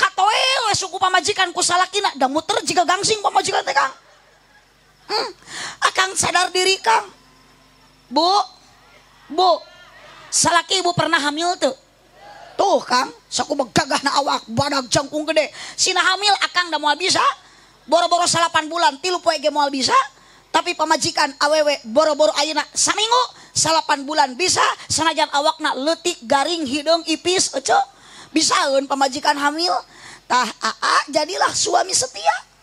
Katoel we suku pamajikan ku salakina da muter jiga gangsing pamajikan teh Kang. Akang sadar diri Kang. Bu, bu, salaki ibu pernah hamil tuh? Tuh Kang, saku begagahna awak, badag jangkung gede. Sina hamil akang da moal bisa. Boro-boro 8 bulan, 3 poe ge moal bisa. Tapi pamajikan awewe boro-boro ayeuna saminggu 8 bulan bisa. Sanajan awakna leutik, garing, hideung, ipis, ece. Bisaeun pamajikan hamil. Tah aa jadilah suami setia.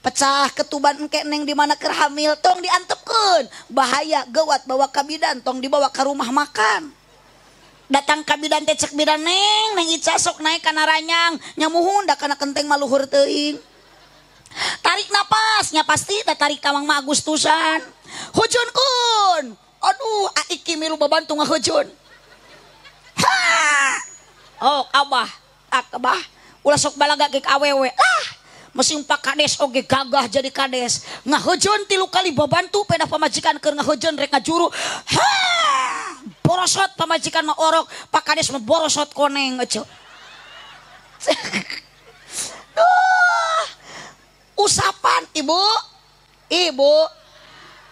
Pecah ketuban engke Neng di mana keur hamil tong diantepkeun. Bahaya gawat bawa ka bidan tong dibawa ka rumah makan. Datang ka bidan teh cek bidan Neng, Neng Ica sok naik kana ranyang, nyamuhun da kana kenteng mah luhur teuing. Tarik napasnya pasti da tarik kamang mah Agustusan. Hujunkeun. Aduh, aiki milu babantu ngahujun. Ha! Oh, abah, abah, ulah sok balaga ge ka awewe. Lah, mesin Pak Kades oge gagah jadi kades. Ngahujun 3 kali babantu pedah pamajikan keur ngahujun rek ngajuru. Ha! Borosot pamajikan mah orok, Pak Kades mah borosot koneng ece. Duh. Usapan ibu, ibu,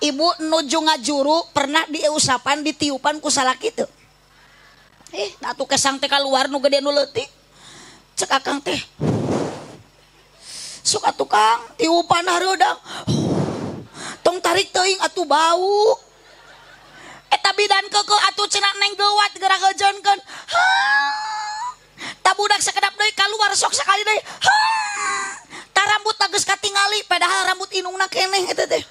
ibu nuju ngajuru pernah diusapan ditiupan ku salaki teu. Atuh kesang teh kaluar nu gede nu leutik. Cek akang teh. Suka tukang tiupan hareudang. Tong tarik teuing atuh bau. Eta bidan keukeuh atuh cenah Neng geuwat geura heujeunkeun. Ta budak sakedap deui kaluar sok sakali deui. Ta rambut geus katingali padahal rambut inungna keneh eta teh.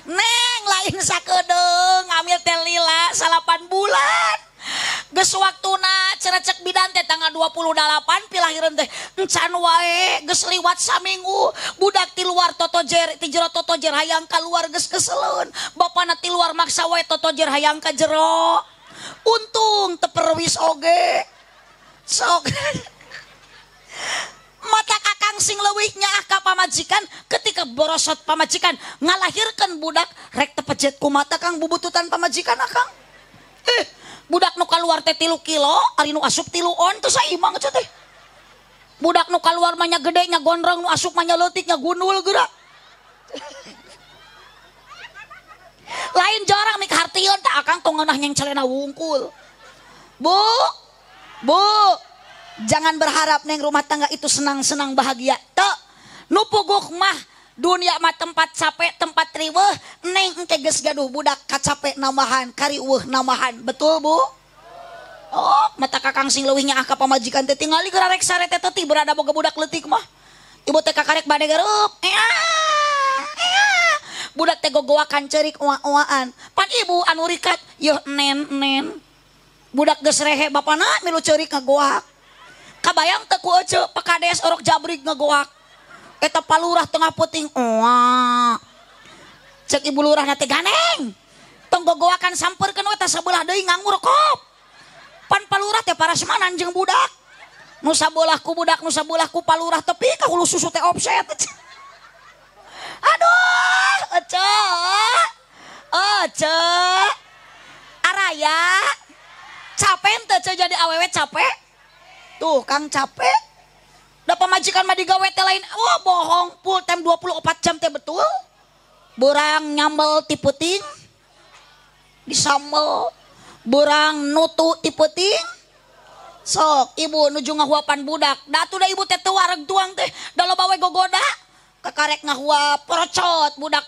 Neng lain sakedeung ngamil teh lila 8 bulan. Geus waktuna cenah cek bidan teh tanggal 28 pilahireun teh encan wae geus liwat saminggu budak ti luar totojer ti jero totojer hayang kaluar geus keseleun bapana ti luar maksa wae totojer hayang ka jero untung teu perwis oge. Sok. Mata kakang sing leuwih nyaah ka pamajikan ketika borosot pamajikan ngalahirkeun budak rek tepejet ku mata kang bubututan pamajikan akang. Budak nu kaluar teh 3 kilo, ari nu asup 3 on teu saimang teh. Budak nu kaluar mah nya gede nya gondrong, nu asup mah nya leutik nya gundul geura. Lain jarang mikahartieun tah akang tong ngeunah nyengcelena wungkul. Bu, bu, jangan berharap neng rumah tangga itu senang-senang bahagia. Teu, nu puguk mah dunia mah tempat capek, tempat riweuh, neng engke geus gaduh budak kacapek nambahan, kariweuh nambahan. Betul, Bu? Oh, mata kakang sing leuwih nyaah ka pamajikan teh tingali geura rek sare teh teuti berada boga budak leutik mah. Ibu teh kakarek bade gareup. Budak teh gogoakan ceurik oa-oaan. Pan ibu anu rikat, yeuh nen-nen. Budak geus rehe bapana milu ceurik ngagoak. Kabayang teu ku ece pakades orok jabrig ngagoak. Eta palurah tengah peuting oa. Cek ibu lurahna teh ganeng. Tong gogoakan sampeurkeun we tah sabelah deui nganggur kop. Pan palurah teh parasmanan jeung budak. Nu sabelah ku budak, nu sabelah ku palurah tepi ka hulu susu teh offset. Aduh, ece. Ece. Araya. Capek teu ce jadi awewe capek? Tuh Kang capek. Da pamajikan mah digawe teh lain. Oh bohong, full time 24 jam teh betul. Berang nyambel ti peuting. Disambel. Berang nutu ti peuting. Sok ibu nuju ngahuapan budak. Da atuh da ibu teh teu wareg tuang teh. Da loba we gogoda. Kakarek ngahuap percot budak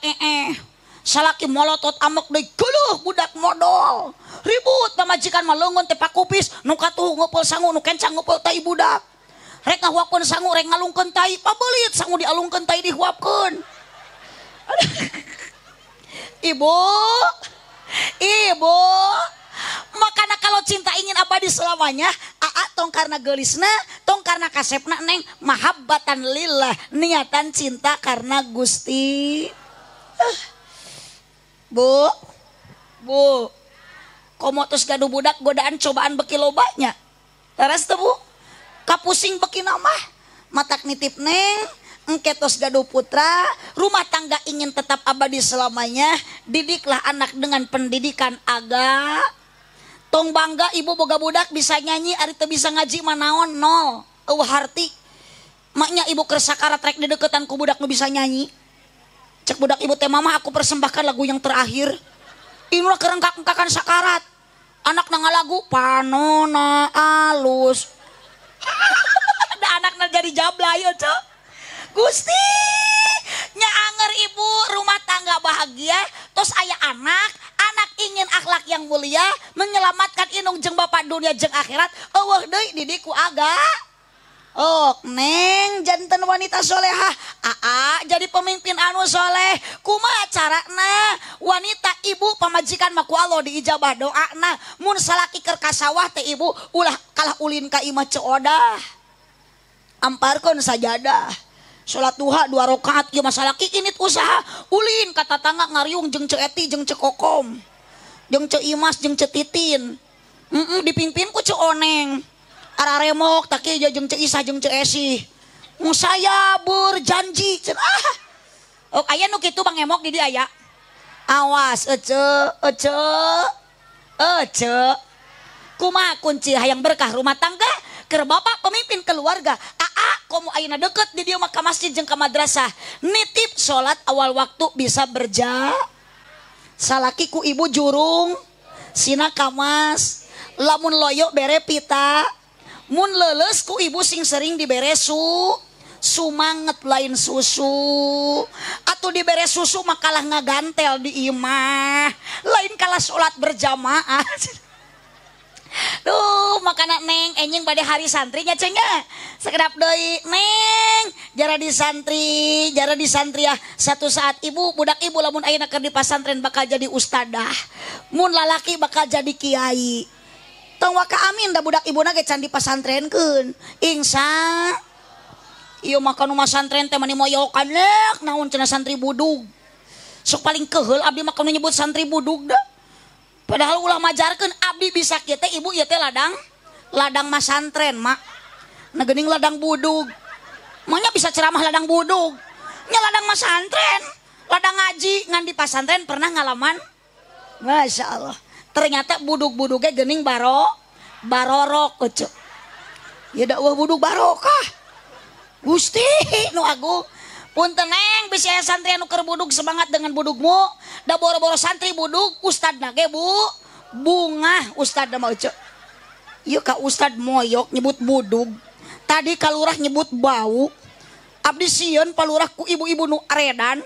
Salaki molotot amek deui geuleuh budak modol. Ribut pamajikan mah leungeun teh pakupis nu katuh ngupeul sangu nu kencang ngupeul tai budak. Rek ngahuapkeun sangu rek ngalungkeun tai pabeulit sangu dialungkeun tai dihuapkeun. Ibu, ibu, makana kalau cinta ingin abadi selamanya, aa tong karena geulisna, tong karena kasepna neng, mahabbatan lillah, niatan cinta karena Gusti. Bu, bu, komo tos gaduh budak godaan cobaan beki lobanya. Teras teu bu? Kapusing beki namah, matak nitip neng, engke tos gaduh putra, rumah tangga ingin tetap abadi selamanya, didiklah anak dengan pendidikan agama. Tong bangga ibu boga budak bisa nyanyi, ari teu bisa ngaji mah naon nol, eueuh harti. Maknya ibu keur sakarat rek dideketan ku budak nu bisa nyanyi. Cek budak ibu teh mama aku persembahkan lagu yang terakhir. Inilah kerengkak-engkakan sakarat. Anak na ngalagu panona alus. Da anakna jadi jablay cek. Gusti, nya anger ibu rumah tangga bahagia, terus aya anak, anak ingin akhlak yang mulia, menyelamatkan inung jeung bapak dunia jeung akhirat, eueuh deui didik ku aga. Oh, neng janten wanita solehah, aa jadi pemimpin anu soleh. Kumaha carana? Wanita ibu pamajikan mah ku Allah diijabah doana. Mun salaki keur ka sawah teh ibu ulah kalah ulin ka imah ceu odah. Amparkeun sajadah. Salat duha 2 rakaat ieu mah salaki init usaha ulin ka tatangga ngariung jeung Ceu Eti jeung Ceu Kokom. Jeung Ceu Imas jeung Ceu Titin. Dipimpin ku Ceu Oneng. Araremok tak kieu jeung Ceu Isah jeung Ceu Esi. Mun saya berjanji cenah. Oh aya nu kitu Bang Emok di dieu aya. Awas ece ece ece. Kumaha kunci hayang berkah rumah tangga? Keur bapak pemimpin keluarga. Aa komo ayeuna deket di dieu mah ka masjid jeung ka madrasah. Nitip salat awal waktu bisa berja. Salaki ku ibu jurung, sina kamas, lamun loyo bere pita. Mun leuleus ku ibu sing sering dibere sumanget lain susu. Atuh dibere susu mah kalah ngagantel di imah, lain kalah salat berjamaah. Duh, makana neng enjing pada hari santrinya cengnya. Sekedap deui neng, jara di santri ya. Satu saat ibu budak ibu lamun ayeuna keur di pasantren bakal jadi ustadah. Mun lalaki bakal jadi kiai. Tong waka amin da budak ibuna ge can dipasantrenkeun. Ingsa ieu mah kanu masantren teh mani moyokan lek naon cenah santri budug. Sok paling keheul abdi mah kanu nyebut santri budug da. Padahal ulah majarkeun abdi bisa kieu teh ibu ieu teh ladang Ladang masantren mak. Nah geuning ladang budug. Maunya bisa ceramah ladang budug. Nya ladang masantren, ladang ngaji ngan di pasantren pernah ngalaman? Masya Allah. Ternyata budug-budugnya geuning barorok ece. Ya dakwah budug barokah. Gusti nu agung. Punten neng bisi aya santri anu keur budug semangat dengan budugmu. Da boro-boro santri budug, ustadna ge bu bungah ustadna mah ece. Ieu ka ustad moyok nyebut budug. Tadi kalurah nyebut bau. Abdi sieun palurah ku ibu-ibu nu aredan.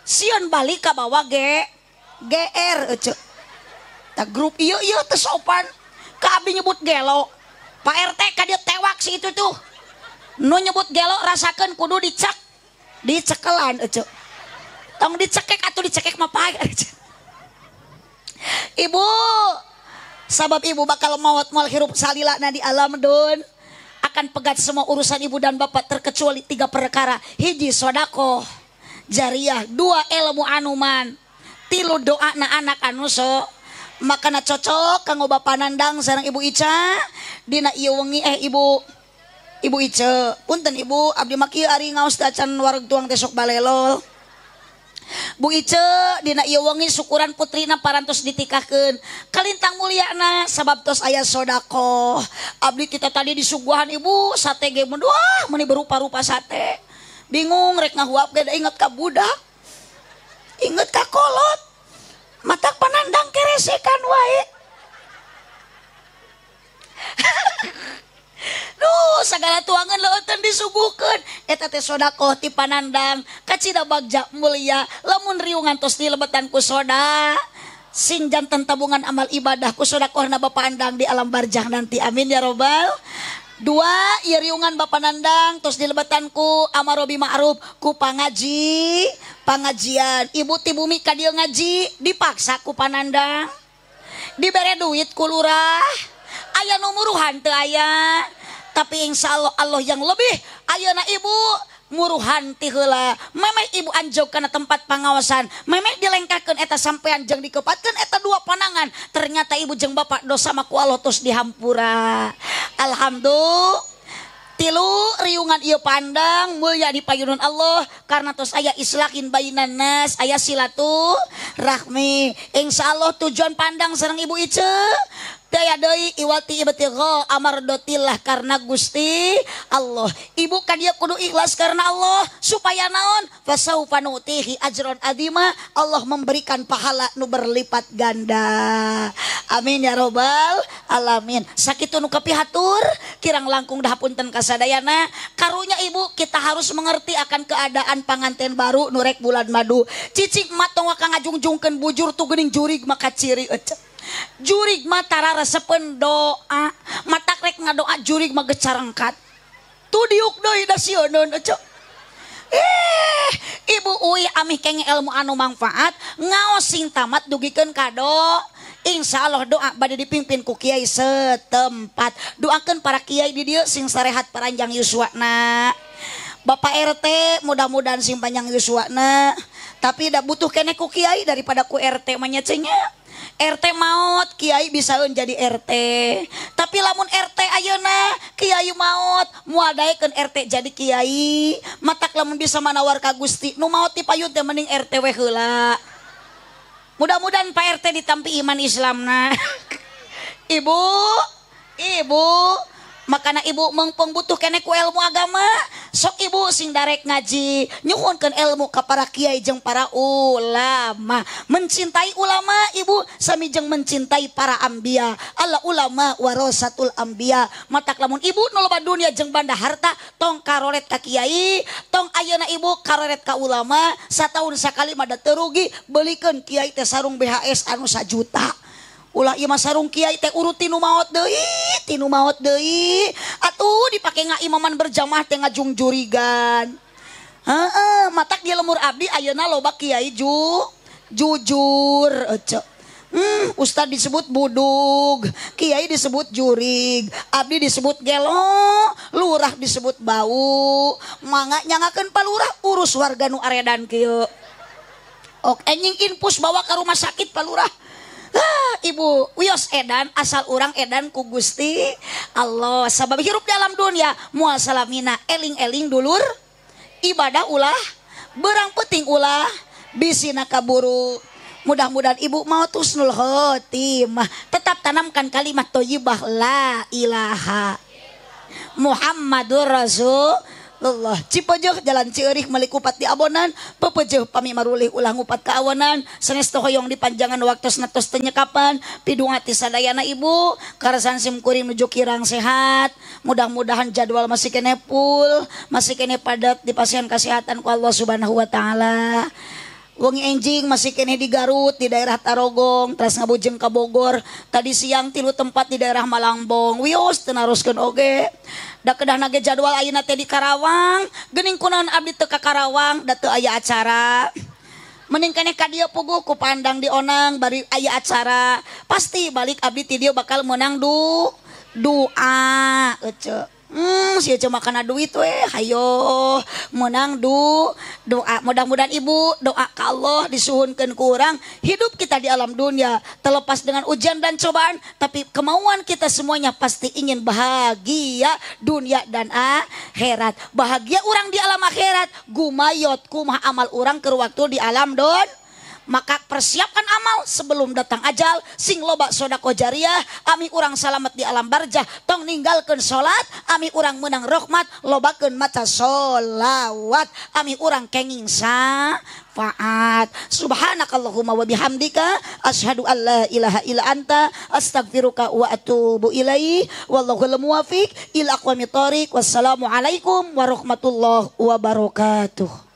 Sieun balik ka bawa GR ece. Ta grup ieu ieu teu sopan. Ka abdi nyebut gelo. Pak RT ka dieu tewak si itu tuh. Nu nyebut gelo rasakeun kudu dicek. Dicekelan ece. Tong dicekek atuh dicekek mah pae. Ibu, sabab ibu bakal maot moal hirup salila na di alam dun. Akan pegat semua urusan ibu dan bapak terkecuali 3 perkara. Hiji sodakoh jariah, 2 ilmu anuman, 3 doa na anak anu so. Makana cocok kanggo bapak Nandang sareng Ibu Ica dina ieu wengi Ibu Ica. Punten Ibu, abdi mah kieu ari ngaos teh acan wareg tuang teh sok balelol. Bu Ice dina ieu wengi syukuran putrina parantos ditikahkeun. Kalintang mulyana sabab tos aya sodakoh. Abdi kita tadi disuguhan ibu sate ge mun wah meuni berupa-rupa sate. Bingung rek ngahuap ge da inget ka budak. Inget ka kolot. Matak panandang keresekan wae. Duh, sagala tuangan leuteun disuguhkeun. Eta teh sodakoh ti panandang, kacida bagja mulia, lamun riungan tos dilebetan ku soda. Sing janten tabungan amal ibadah ku sodakohna Bapak Andang di alam barjah nanti. Amin ya robbal. 2, ieu riungan Bapak Nandang tos dilebetan ku amarobi ma'ruf ku pangaji, pangajian. Ibu ti bumi ka dieu ngaji dipaksa ku panandang. Dibere duit ku lurah. Aya nu muruhan teu aya. Tapi insya Allah Allah yang lebih ayeuna ibu muruhan ti heula. Memeh ibu anjog kana tempat pangawasan, memeh dilengkahkeun eta sampean jeung dikepatkeun eta 2 panangan. Ternyata ibu jeung bapak dosa mah ku Allah tos dihampura. Alhamdulillah. 3 riungan ieu pandang mulia di payunun Allah karena tos aya islahin bainan nas, aya silaturahmi. Insya Allah tujuan pandang sareng Ibu Ice daya deui iwati ibtigha amardotillah karena Gusti Allah. Ibu kan dia kudu ikhlas karena Allah supaya naon fasaufa nutihi ajron adima, Allah memberikan pahala nu berlipat ganda. Amin ya robbal alamin. Sakitu nu kapihatur kirang langkung dah punten kasadayana. Karunya ibu kita harus mengerti akan keadaan panganten baru nu rek bulan madu. Cicing mah tong waka ngajungjungkeun bujur tuh geuning jurig maka ciri ece. Jurig mah tara resepeun doa, matak rek ngadoa jurig mah gecarengkat. Tu diuk deui da sieun ece. Ibu uih amih kenge ilmu anu manfaat, ngaos sing tamat dugikeun kado. Insya Allah doa bade dipimpin ku kiai setempat. Doakeun para kiai di dieu sing sarehat paranjang yuswana. Bapak RT mudah-mudahan sing panjang yuswana. Tapi da butuh keneh ku kiai daripada ku RT mah nya cenah. RT maot, kiai bisa jadi RT. Tapi lamun RT ayeuna, kiai maot, moal daekeun RT jadi kiai. Matak lamun bisa manawar ka Gusti, nu maot ti payun teh mending RT we heula. Mudah-mudahan Pak RT ditampi iman Islamna. Ibu, ibu, makana ibu mengpeng butuh keneh ku ilmu agama. Sok ibu sing darek ngaji, nyuhunkeun ilmu ka para kiai jeung para ulama. Mencintai ulama ibu sami jeung mencintai para ambia. Alla ulama warasatul ambia. Matak lamun ibu nu loba dunia jeung banda harta, tong karoret ka kiai, tong ayeuna ibu karoret ka ulama. Sataun sakali mah da teu rugi, beulikeun kiai teh sarung BHS anu sajuta. Ulah ieu mah sarung kiai teh urut tinu maot deui, tinu maot deui. Atuh dipake ngaimaman berjamaah teh ngajungjurigan. Heeh, matak di lemur abdi ayeuna loba kiai jujur ece. Ustad disebut budug, kiai disebut jurig, abdi disebut gelo, lurah disebut bau. Mangga nyangakeun palurah urus warga nu aredan kieu. Ok, enjing infus bawa ke rumah sakit palurah. Ibu wios edan asal urang edan ku Gusti Allah. Sabab hirup dalam dunia moal salamina eling-eling dulur ibadah ulah berang penting ulah bisina kaburu. Mudah-mudahan ibu mau husnul khotimah. Tetap tanamkan kalimat thayyibah la ilaha Muhammadur Rasulullah. Cipeujeuh jalan Cieurik meuli kupat di abonan, pepeujeuh pami marulih ulah ngupat ka awanan, sanes teu hoyong dipanjangan waktosna tos teu nyekapan, pidunga ti sadayana ibu, karasan sim kuring nuju kirang sehat. Mudah-mudahan jadwal masih keneh full, masih keneh padat di pasien kesehatan ku Allah Subhanahu wa taala. Wengi enjing masih keneh di Garut, di daerah Tarogong, teras ngabujeng ka Bogor. Tadi siang 3 tempat di daerah Malangbong. Wios teu naroskeun oge. Da kedahna ge jadwal ayeuna teh di Karawang, geuning kunaon abdi teu ka Karawang, da teu aya acara. Mending keneh ka dieu puguh ku pandang di onang bari aya acara. Pasti balik abdi ti dieu bakal meunang doa ece. Si ece makana duit we, hayo menang doa. Mudah-mudahan ibu doa ka Allah disuhunkeun ku urang hidup kita di alam dunia terlepas dengan ujian dan cobaan, tapi kemauan kita semuanya pasti ingin bahagia dunia dan akhirat. Bahagia urang di alam akhirat gumayot kumaha amal urang keur waktu di alam don. Maka persiapkan amal sebelum datang ajal, sing loba sodako jariah, ami urang salamet di alam barjah, tong ninggalkeun salat, ami urang menang rahmat, lobakeun maca solawat, ami urang kenging syafaat. Subhanakallahumma wa bihamdika asyhadu an la ilaha illa anta astaghfiruka wa atubu ilaih. Wallahul muwafiq ila aqwamit thoriq. Wassalamualaikum warahmatullahi wabarakatuh.